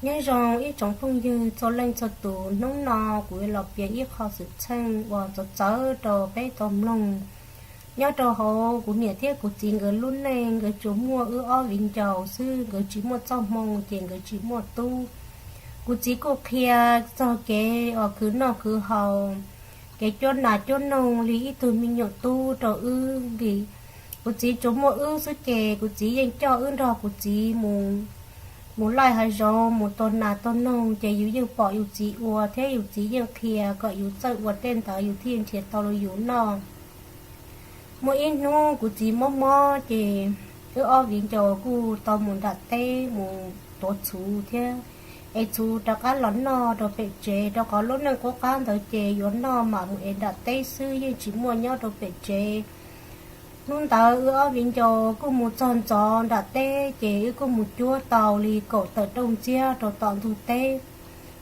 Nyob zoo ib tsoom phooj ywg txhua leej txhua tus, hnub no kuv los piav ib qho xwm txheej uas txawv txawv rau peb tau mloog. Nyob rau hauv kuv niam thiab kuv txiv nkawd lub neej, nkawd tsuas muaj wb ob viv ncaus xwb, nkawd tsis muaj txoj hmoo ces nkawd tsis muaj tub. Kuv txiv kuj qhia txog kev uas khwv noj khwv haus, kev cuab nas cuab noog li ib tug me nyuam tub rau wb, vim kuv txiv tsuas muaj wb xwb ces kuv txiv yeej coj wb nrog kuv txiv mus, mus laij hav zoov, mus tua nas tua noog, ces yus yeej pom yus txiv ua thiab yus txiv yeej qhia kom yus txawj ua tej ntawd yus thiaj nrhiav tau los yus noj. Muaj ib hnub kuv txiv mob mob ces wb ob viv ncaus kuj tau mus nram teb mus tuav txhuv thiab ev txhuv rov qab los noj rau pem tsev, rau qhov lub neej qub qab ntawd ces yuav noj mam mus ev nram teb xwb, yeej tsis muaj nyob rau pem tsev. Hnub ntawd wb ob viv ncaus kuj mus txog ntxov nram teb ces wb kuj mus cuab tau li kaum tawm rooj ntxiab rau tom ntug teb.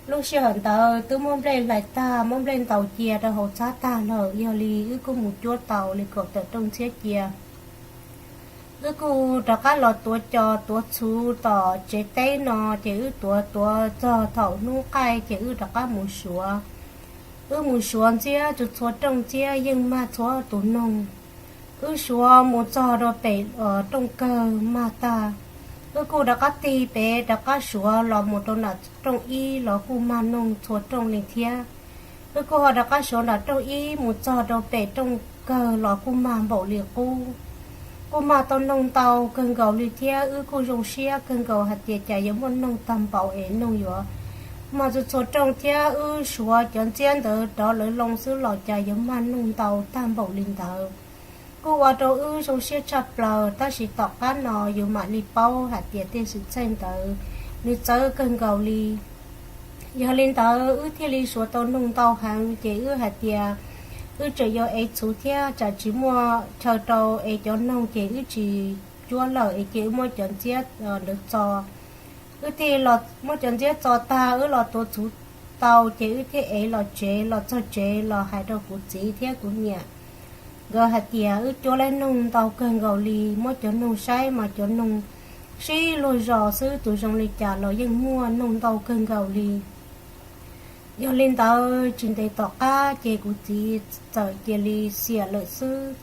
Lub sij hawm ntawd twb muab nplej hlais tag, muab nplej ntaus cia rau hauv txhab tag lawm, yog li wb kuj mus cuab tau li kaum tawm rooj ntxiab cia. Wb kuj rov qab los tuav cos tuav txhuv tom tsev teb no, ces wb tuav tuav txog thaum hnub qaij ces wb rov qab mus suav. Wb mus suav ntxiab txhua txhua rooj ntxiab yeej mag txhua tus noog. Wb suav mus txog rau pem rooj kawg mag tag, wb kuj rov qab tig pem rov qab suav los mus rau nram rooj ib los kuj mag noog txhua rooj li thiab. Wb kuj ho rov qab suav nram rooj ib mus txog rau pem rooj kawg los kuj mag npaum li qub. Kuj mag tau noog ntau kawg nkaus li thiab wb kuj zoo siab kawg nkaus hais tias cas yuav muaj noog tag npaum es noog yuav mag txhua txhua rooj thiab. Wb suav cov ntxiab ntawd rov lawv loo xwb los cas yuav mag noog ntau tag npaum li ntawd. Kuj ua rau wb zoo siab tshaj plaws, tab sis tom qab no yus mam li paub hais tias tej xwm txheej ntawd nws txawv kawg nkaus li. Yog li ntawd wb thiaj li suav tau noog ntau heev, ces wb hais tias wb tseem yuav ev txhuv thiab, tsam tsis muaj chaw rau ev cov noog ces wb tsis cuab lawm es ces wb muab cov ntxiab ntawd txo. Wb thiaj muab cov ntxiab txo tag, wb los tuav txhuv tau ces wb thiaj ev los tsev, los txog tsev los hais rau kuv txiv thiab kuv niam. Nkawd hais tias wb cuab lawv noog ntau kawg nkaus li, muab cov noog saib mas cov noog sib luag zos xwb, tus zoo li cas los yeej muaj, noog ntau kawg nkaus li. Yog li ntawd tsis ntev tom qab ces kuv txiv txawm cia li xiam lawm xwb.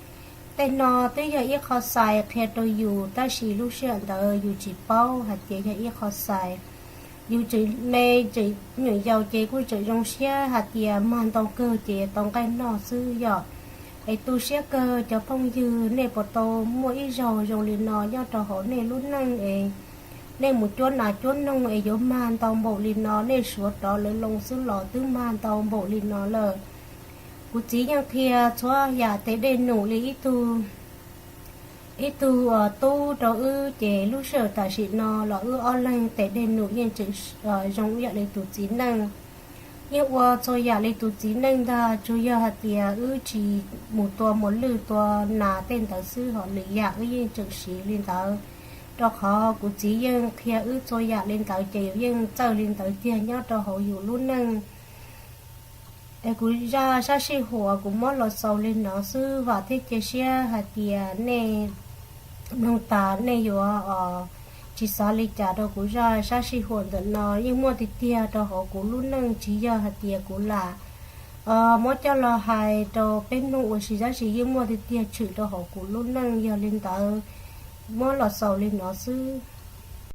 Tej no twb yog ib qho xais qhia rau yus, tab sis lub sij hawm ntawd yus tsis paub hais tias yog ib qho xais. Yus tseem me tseem nyuam yaus ces kuj tseem zoo siab hais tias mag ntau kawg ces tau nqaij noj xwb yom. Es tu siab kawg cov phooj ywg, nej puas tau muaj ib zaug zoo li no nyob rau hauv nej lub neej es nej mus cuab nas cuab noog es yuav mag ntau npaum li no, nej suav rov lawv loo xwb los twb mag ntau npaum li no lawm. Kuv txiv yeej qhia txhua yam tes dej num li ib tug ib tug tub rau wb, ces lub sij hawm tam sim no los wb ob leeg tes dej num yeej tseem zoo ib yam li tus txiv neej. Yeej ua txhua yam li tus txiv neej ntag, tsuas yog hais tias wb tsis mus tua mos lwj tua nas tej ntawd xwb, ho lwm yam wb yeej tseem siv li ntawd. Rau qhov kuv txiv yeej qhia wb txhua yam li ntawd ces yeej txawj li ntawd tiag nyob rau hauv yus lub neej. Es kuv zaj sab sij huam kuv muab los xaus li no xwb, vam thiab cia siab hais tias nej mloog tas nej yuav tsis xav li cas rau kuv zaj sab sij huam ntawm no. Yeej muaj tiag tiag rau hauv kuv lub neej, tsis yog hais tias kuv lam muab coj los hais rau peb mloog ua si, tab sis yeej muaj tiag tiag tshwm rau hauv kuv lub neej. Yog li ntawd muab los xaus li no xwb.